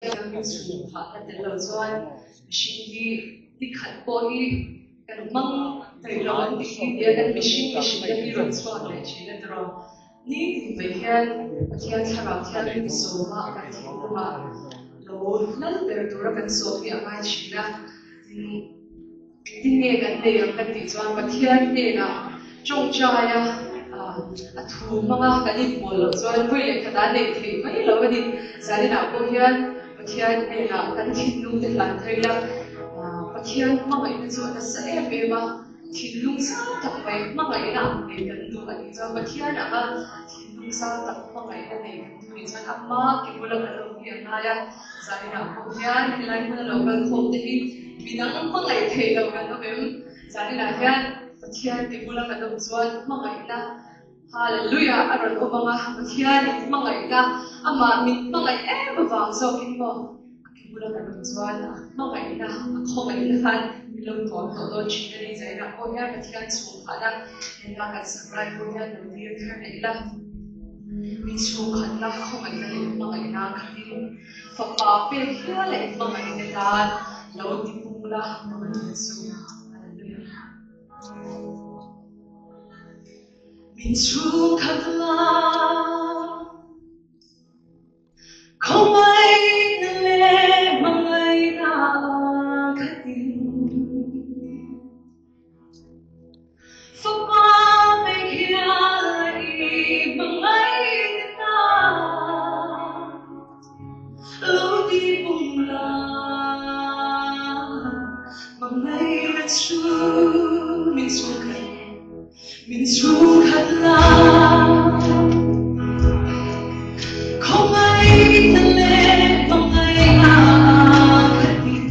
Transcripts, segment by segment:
Kan chhung phahna tel lo chuan mihring hi ni khat pawh hi kan hmang daih lo an tih hi nia kan mihring mihrinna hi rawn chhuak leh thin a tiraw. Ni tin mai hian Pathian thlarau thianghlim sawma kan thinlungah lo lal ber tura kan sawm hi a ngai thin a. Tin, Engtin nge kan nei ang kan tih chuan Pathian hnenah tawngtaia a thu hmanga kan inpawl loh chuan vawi leh khat a neih theih mai lo a ni. Zaninah pawh hian Pathian hnenah kan thinlung te hlan thei la, Pathian hmangaihna chu a nasa em em a, thinlung zau tak mai hmangaihna ang nei kan duh a nih chuan Pathian anga thinlung zau tak hmangaihna nei kan duh nih chuan ama ke bula kan awm hi a ngai a. Zaninah pawh hian helai hmuna lo kal khawm te hi midang hmangaih theih lo kan awm em? Zaninah hian Pathian ti bula kan awm chuan hmangaihna Hallelujah a rawn awm ang a, Pathianin hmangaihna amah min hmangaih em avang zawkin maw a ke bula kan awm chuan a hmangaihna a khawngaihna khan min lo tuam tawh dawn thin a ni. Zaninah pawh hian Pathian chhungkhahna hena kan sak lai pawh hian lo dir thar leh ila. Mi chhungkhatna khawngaihna leh hmangaihna khatin fapa pek hial a i hmangaihna tan lo ti pung la hmangaihna chu. Hallelujah. Min chhungkhat la khawngaihna leh hmangaihna khatin Fapa pek hial i hmangaih ta lo ti pung la hmangaihna chu min chhungkhat min chhungkhat la khawngaihna leh hmangaihna khatin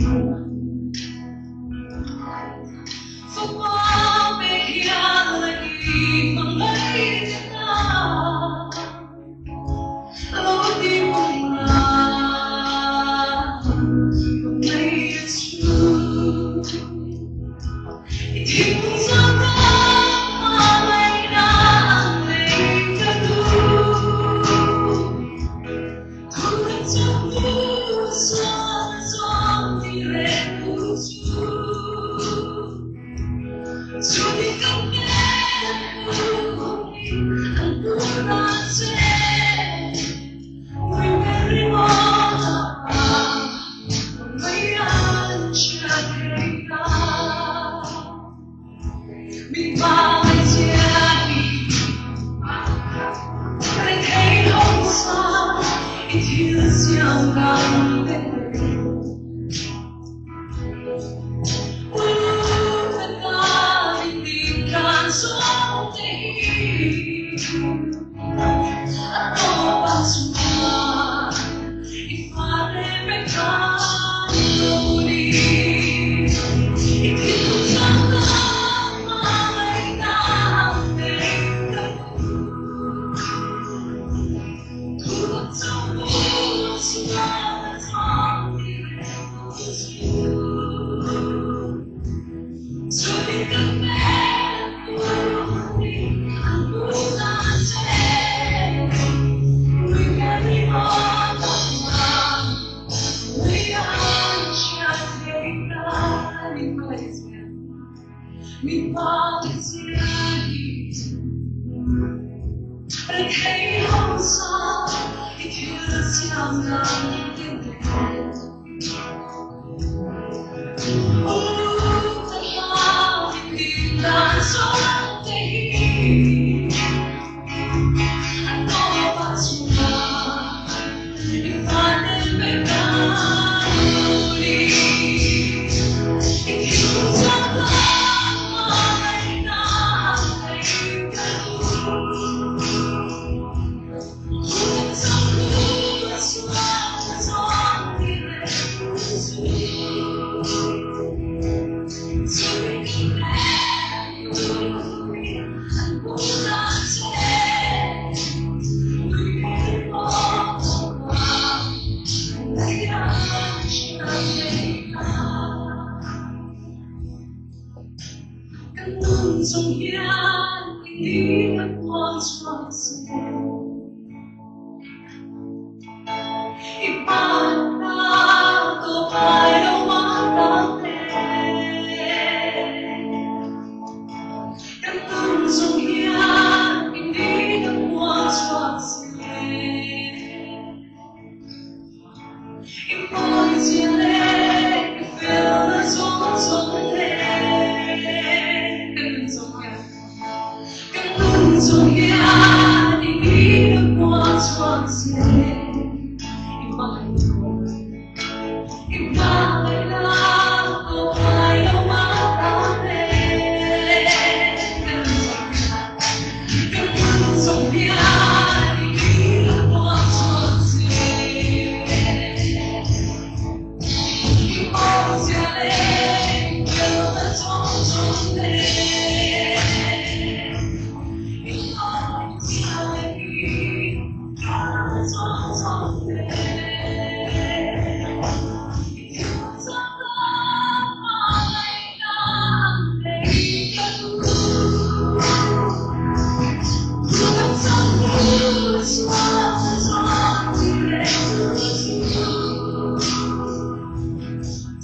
zia leh i felna zawng zawng te. Kan nun zawng hian, kan nun zawng hian i nihna kuah chhuak che. I hmangaih tawh, i hmangaihna tawp ngai lo mah ta te. Kan nun zawng hian, kan nun zawng hian i nihna kuah chhuak che. I hmangaih leh i felna zawng zawng te. I hmangaih leh i felna zawng zawng te. I thilchak hmangaihna ang nei ka duh. Thutak chang sual zawng ti leh chu.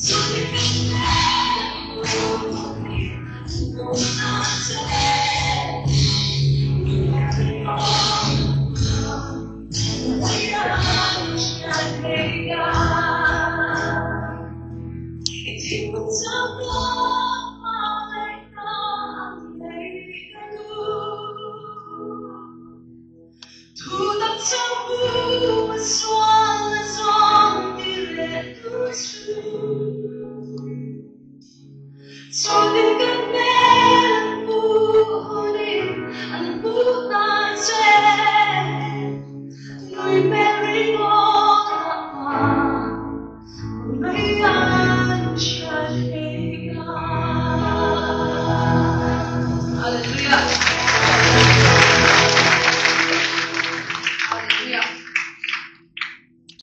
Chu ti kan nuna che.